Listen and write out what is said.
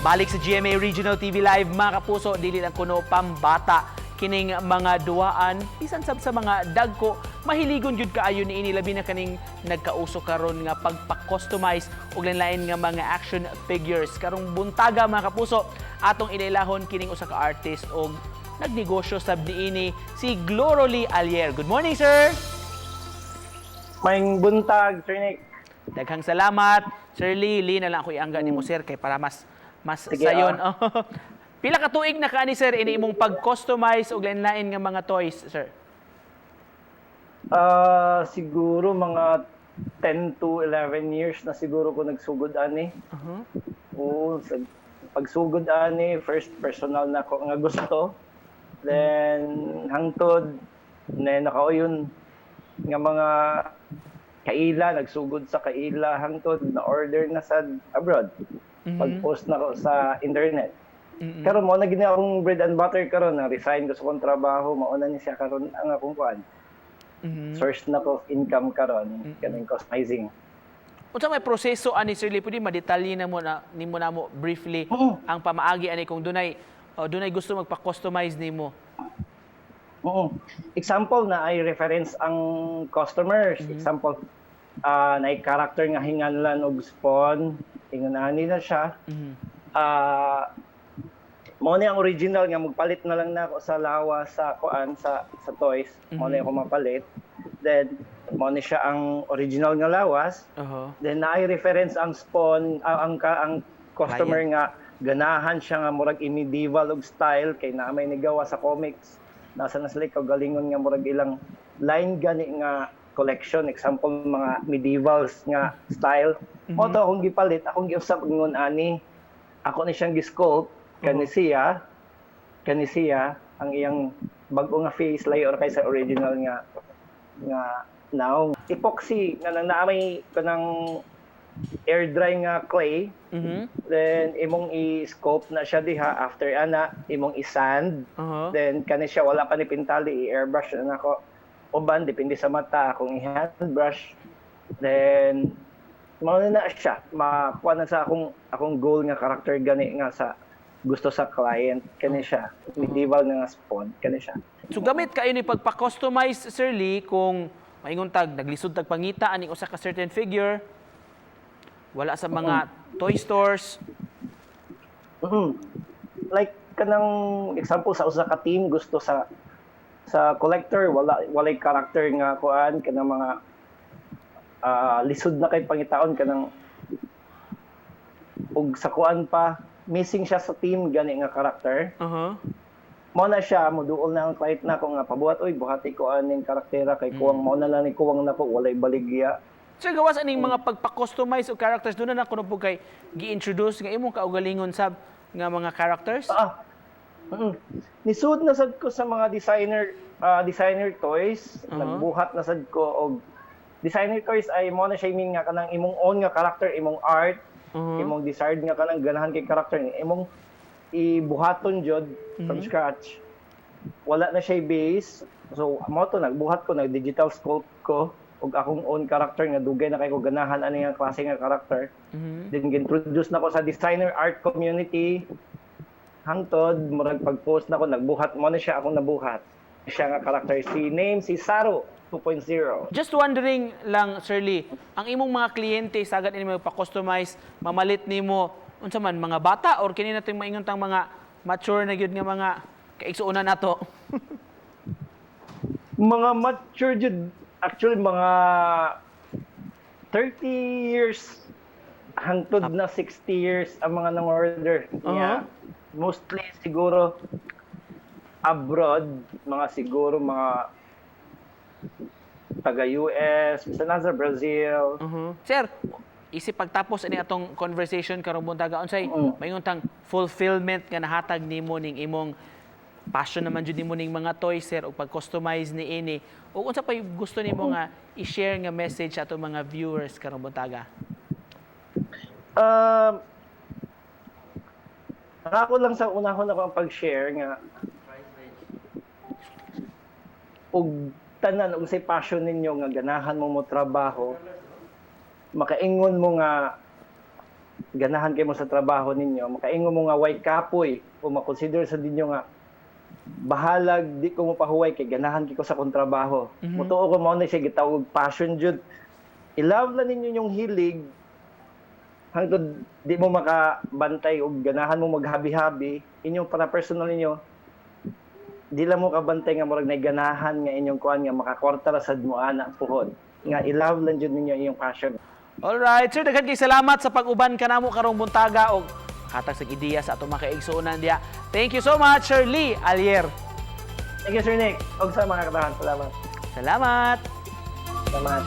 Balik sa GMA Regional TV Live, mga kapuso, dili lang kuno pambata kining mga duwaan, bisan sab sa mga dagko mahiligon gyud kaayo niini, labi na kaning nagkauso karon nga pagpa-customize og lain-lain nga mga action figures. Karong buntaga, mga kapuso, atong ilailahon kining usa ka artist og nagnegosyo sab niini, si Gloroly Alier. Good morning, sir. Maayong buntag, Sir Nick. Daghang salamat, Sir Lee. Lee na lang ako iangga nimo, sir, kay para mas mas Sige, sayon. Pila ka tuig na kaani, sir, ini imong pag-customize og lain-lain nga mga toys, sir? Ah, siguro mga 10 to 11 years na siguro ko nagsugod ani. Oo, sa pagsugod ani, first personal na ko nga gusto. Then hangtod na nakauyon nga mga kaila, nagsugod sa kaila hangtod na order na sa abroad. Pag-post na ko sa internet. Karon mao na gini akong bread and butter karon, na resign ko sa akong trabaho, mao na ni siya karon ang akong kuan. Source na ko of income karon, kaning customizing. Unsa may proseso ani, Sir Lee? Pwede madetalye na mo na nimo namo briefly ang pamaagi ani kung dunay gusto magpa-customize nimo? Oo. Example na ay reference ang customers. Example, na character nga hinganlan og Spawn, ingon ani na siya. Mao ni ang original nga magpalit na lang nako sa lawas sa kuan sa toys. Mao ni ako mapalit. Then mao ni siya ang original nga lawas. Then naay reference ang Spawn, ang customer Client. nga ganahan siya nga murag medieval og style kay naa may nigawa sa comics. Nasa na sila kaugalingon nga murag ilang line gani nga collection, example mga medievals nga style. Mao to akong gipalit, akong giusab ingon ani. Ako ni siyang gi-sculpt kani siya ang iyang bag-o nga face, layo ra kay sa original nga nga now. Epoxy nga nang naa may kanang air dry nga clay, then imong i-sculpt na siya diha. After ana, imong i-sand, then kani siya wala pa ni pintali, i-airbrush na nako, uban depende sa mata akong i-hand brush. Then mao na na siya, makuha na sa akong akong goal nga character gani nga sa gusto sa client. Kani siya medieval nga Spawn, kani siya. So gamit kayo ni pagpa-customize, Sir Lee, kung maingon tag naglisod tag pangita ani usa ka certain figure, wala sa mga toy stores? Like kanang example sa usa ka team, gusto sa sa collector, walay character nga kuan, kanang mga lisod na kay pangitaon, kanang ug sa kuan pa, missing siya sa team gani nga character. Mao na siya moduol na ang client nako nga pabuhat, "Oy, buhati ko aning karaktera kay kuwang mao na lang ni kuwang nako, walay baligya." Sir, gawas aning mga pagpa-customize og characters, doon na kuno po kay gi-introduce nga imong kaugalingon sab nga mga characters? Ah. Nisud na sad ko sa mga designer toys. Nagbuhat na sad ko og designer toys ay mo na siya mean nga kanang imong own nga character, imong art, imong desired nga kanang ganahan kay character, imong ibuhaton jud from scratch. Wala na siya base. So mo to nagbuhat ko, nag digital sculpt ko og akong own character nga dugay na kay ko ganahan ani nga klase nga character. Then introduce na ko sa designer art community. Hangtod murag pag-post na ko, nagbuhat mo na siya akong nabuhat. Siya nga character, si name si Saro 2.0. Just wondering lang, Sir Lee, ang imong mga kliyente sagad ini magpa-customize, mamalit nimo, unsa man, mga bata or kini nato yung maingon tang mga mature na gyud nga mga kaigsuonan nato? Mga mature jud actually, mga 30 years hangtod na 60 years ang mga nang-order niya. Mostly siguro abroad, mga siguro mga taga US, bisa nasa Brazil. Sir, isip pagtapos ani atong conversation karong buntaga, unsay maingon tang fulfillment nga nahatag nimo ning imong passion naman jud nimo ning mga toys, sir, ug pag-customize ni ini, ug unsa pay gusto nimo nga i-share nga message sa atong mga viewers karong buntaga? Ako lang sa unahon ako ang pag-share nga ug tanan unsay passion ninyo nga ganahan mo mo trabaho, makaingon mo nga Ganahan kay mo sa trabaho ninyo, makaingon mo nga way kapoy o makonsider sa ninyo nga bahalag di ko mo pahuway kay ganahan kay ko sa akong trabaho. Mutuo ko, mao na siya gitawag passion jud. I-love lang ninyo yung hilig hangtod di mo makabantay og ganahan mo maghabi-habi inyong para personal ninyo, di lang mo kabantay nga murag ganahan nga inyong kuan nga makakwarta ra sad mo ana puhon nga i-love lang jud ninyo inyong passion. Alright, sir, daghan kay salamat sa pag-uban kanamo karong buntaga og hatag sa ideya sa atong mga kaigsuonan diha. Thank you so much, Sir Lee Alier. Thank you, Sir Nick, og sa mga katahan, salamat. Salamat. Salamat.